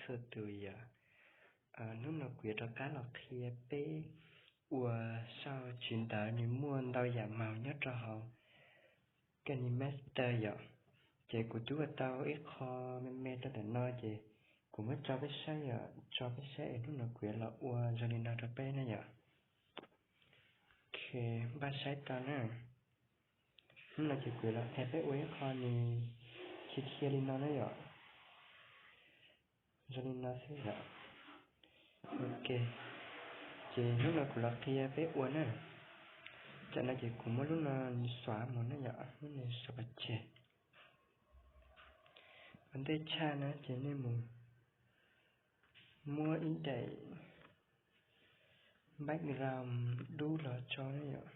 txhua tus yom. Hnub no kuv yuav rov qab los qhia peb ua sau tsis ntawv nws muaj ntau yam màu nyob rau hauv KineMaster yom. Ces kuv twb ua tau ib qho me me rau ntawm no ces kuv muab tso peb saib yom, tso peb saib es hnub no kuv yuav los ua zoo li no rau peb na yom. Ok, npaj saib tau na. Hnub no ces kuv yuav los qhia peb ua ib qho nws khiav khiav li no na yom. Zoo li no xwb yom. Ok, ces hnub no kuv los qhia peb ua na. Tam no ces kuv muab lub no xuav mus na yom, muab nws xuav pov tseg. Ua ntej tshaj na ces nej mus muab ib daim background dub los tso na yom.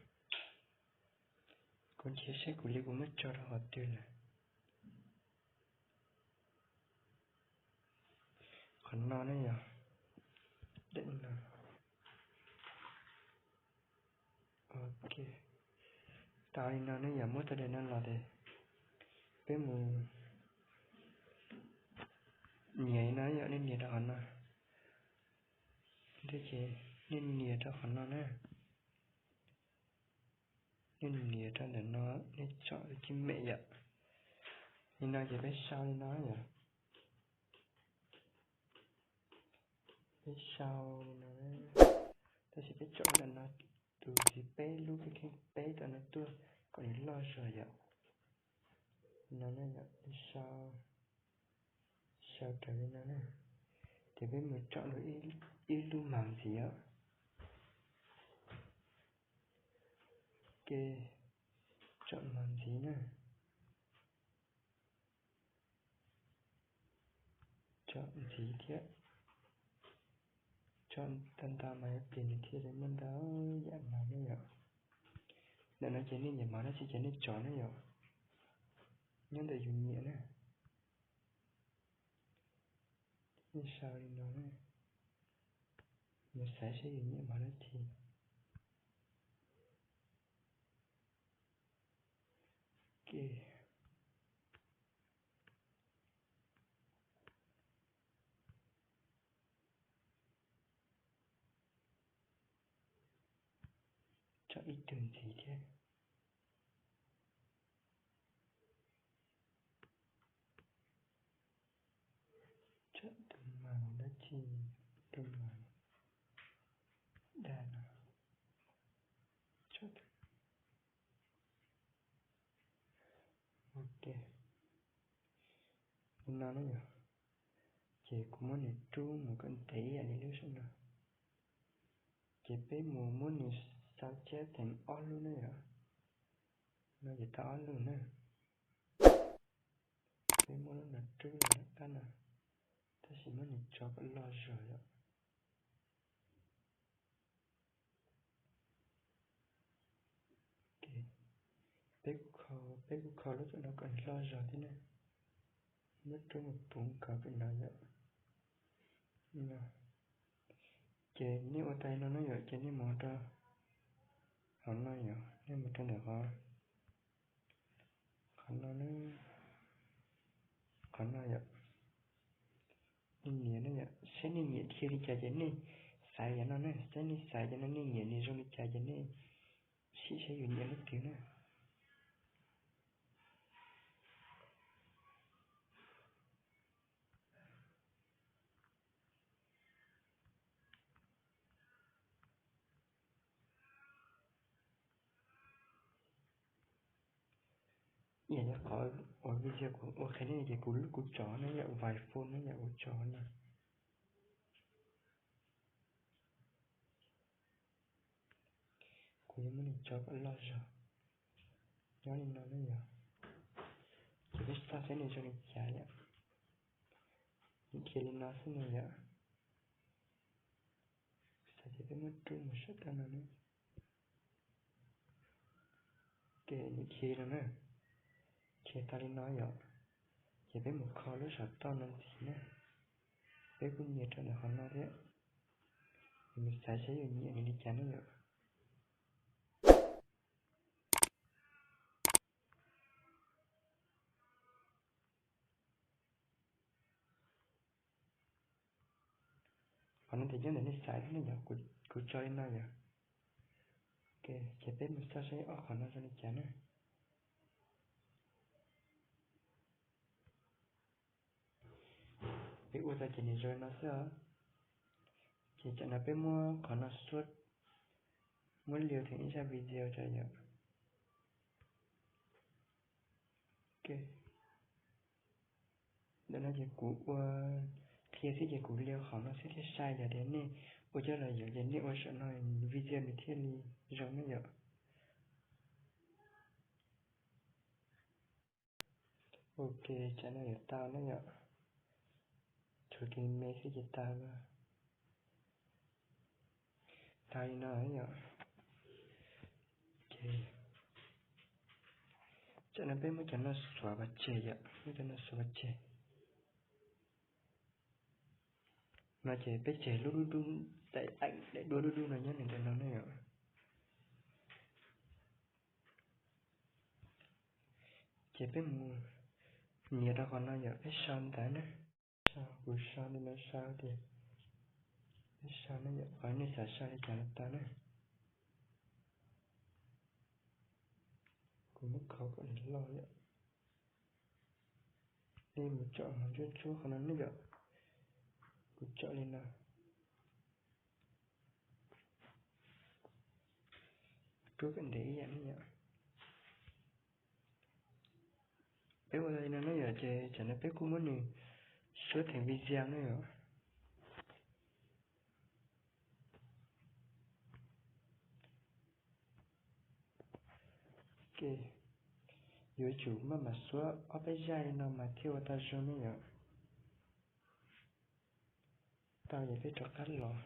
Kuv ntsia saib kuv li kuv muab tso rau qhov twg lawm. Qhov no ne yom. Daim no. Ok, tau li no ne yom, muab tau daim no los ces peb mus nias li no yom, nej nias rau qhov no. Ces nej nias rau qhov no na. Nej nias rau ntawm no, nej tsom lub cib mem yom. Li no ces peb sau li no yom. Peb sau li no, tab sis peb tsom ntawm no tus ntxiv peb lub kheej peb tau no tuaj kom nws loj zog yom. Li no na yom, sau, sau raws li no na. Ces peb mus tsom dua ib lub màu ntxiv yom. Ok, tsom màu ntxiv na. Tsom ntxiv thiab. Tsom ntau ntau mas yuav plis nws thiaj li muaj ntau yam màu ne yom. Ntawm no ces nej nyiam màu dab tsi ces nej tsom ne yom. Nyob ntawm yus nyiam na. Nej sau li no na. Mus xaiv saib yus nyiam màu dab tsi. Ok. Tsom ib tug ntxiv thiab. Tsom tus màu dab tsi, tus màu dag no. Tsom tus Ok, li no na yom. Ces kuv muab nws rub mus kom ntev ib yam li lub sab no. Ces peb mus muab nws xau tshiab theem ob lub na yom. No ces tau ob lub na. Peb muab lub no rub los rau qab no, tab sis muab nws tso kom loj zog yom. Peb kuj kho, peb kuj kho lub tsam no kom nws loj zog thiab na. Muab rub mus puv nkaus pem no yom. Ces nej ua tau li no na yom, ces nej mus rau hauv no yom, nej mus rau ntawm qhov, qhov no, qhov no yom. Nej nias na yom, saib nej nyiam dhia li cas ces nej xaiv cov no na, saib nej xaiv cov no nej nyiam nws zoo li cas ces nej sim saib yus nyiam lub twg na. Yam yog qhov uas video kuv ua qhia nej ces kuv lub kuv tso na yom, vài phút na yom, kuv tso na. Kuv yuav muab nws tso kom loj zog. Nyob li no na yom. Ces peb xav saib nws zoo li cas yom. Nws khiav li no xwb na yom. Xav ces peb muab rub mus saum toj no na. Ces nws khiav li no na. Khiav tau li no yom. Ces peb mus kho lub saum toj no ntxiv na. Peb kuj nias rau ntawm qhov no thiab. Nws xaiv saib yus nyiam nws li cas na yom. Qhov no ces nyob ntawm nej xaiv thiab ne yom, kuv tso li no yom. Ok, ces peb mus xauj saib ob qhov no zoo li cas na. Peb ua tau ces nws zoo li no xwb os. Ces tam no peb muab qhov no suab, muab liu theem ib zaj video rau yom. Ntawm no ces kuv ua qhia xwb ces kuv liu qhov no xwb thiaj sai, yog tias nej ua coj los yuav ces nej ua saum no video nws thiaj li zoo na yom. Ok, tsam no yuav tau na yom. Tshuav tus me xwb ces tau na. Tau li no yom. Tsam no peb muab cov no xuav pov tseg yom, muab cov no xuav pov tseg. No ces peb tseg lub dub dub, daim, daim duab dub dub no nyob ntawm no na yom. Ces peb mus nias rau qhov no yom, peb sau ntawv na. Sau, kuv sau li no sau tias, peb sau na yom, qhov nej xav sau li cas los tau na. Kuv muab khov kom nws loj yom. Nej mus tsom mus ntsuab ntsuab qhov no ne yom. Kuv tsom li no. Rub kom ntev ib yam ne yom. Peb ua li no ne yom, ces tsam no peb kuj muab nws suab theem video ne yom. Yuav tsum maj mam xuab ob peb zaj li no mas thiaj ua tau zoo ne yom. Tau ces peb rov qab los.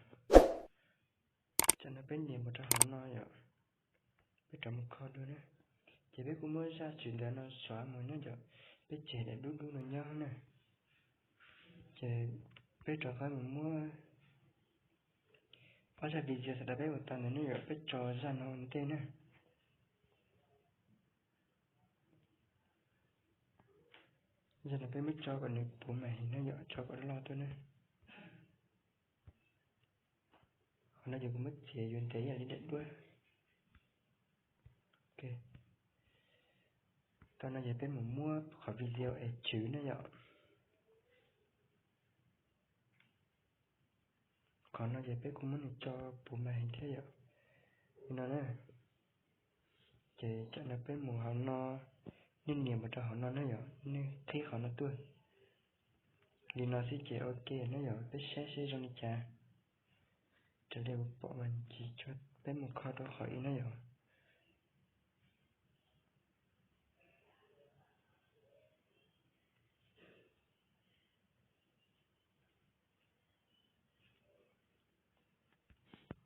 Tsam no peb nias mus rau hauv no yom. Peb rov mus kho dua na. Ces peb kuj muab zaj tswv ntawv no xov mus na yom. Peb tseg daim duab dub no nyob na. Ces peb rov qab mus muab ob zaj video sawv daws peb ua tau ntawd ne yom, peb tso zaj no ua ntej na. Zaj no peb muab tso kom nws puv mas heev na yom, tso kom loj tuaj na. Qhov no ces kuv muab txiav yuav ntev ib yam li daim duab. Tau no ces peb mus muab qhov video es tswv na yom. Qhov no ces peb kuj muab nws tso puv mas heev thiab yom. Li no na. Ces tsam no peb mus hauv no, nej nias mus rau hauv no na yom, nej qhib qhov no tuaj. Li no xwb ces ok na yom, peb saib seb zoo li cas. Raws li kuv pom mas nws tsis tshua, peb mus kho rau qhov ib na yom.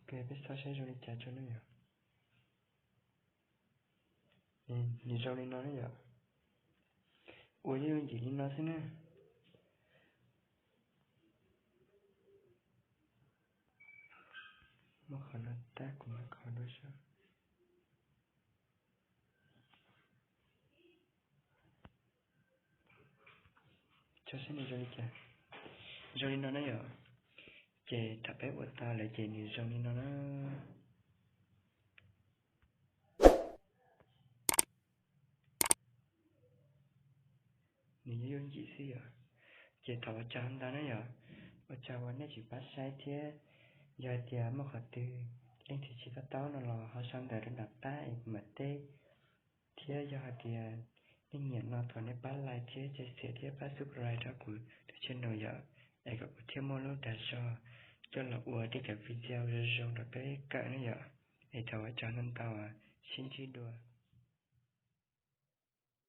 Ok, peb xauj saib zoo li cas tso na yom. Nws zoo li no na yom. Ua yooj yim li no xwb na. Muab qhov no tab kuv mam kho dua saib. Tso saib nws zoo li cas. Zoo li no na yom. Ces thaum peb ua tau lawm ces nws zoo li no na. Nws yooj yim xwb yom. Ces thov ua tsaug ntau na yom, ua tsaug uas nej tseem pab saib thiab. Yog hais tias muaj qhov twg leej twg tsis to taub no los ho sau ntawv rau nram qab es kuv mam teb. Thiab yog hais tias nej nyiam no thov nej pab like thiab share thiab pab subscribe rau kuv tus channel yom, es kom kuv thiaj muaj lub dag zog coj los ua tej cov video zoo zoo rau peb kawm na yom. Es thov ua tsaug ntau ntau, sib ntsib dua.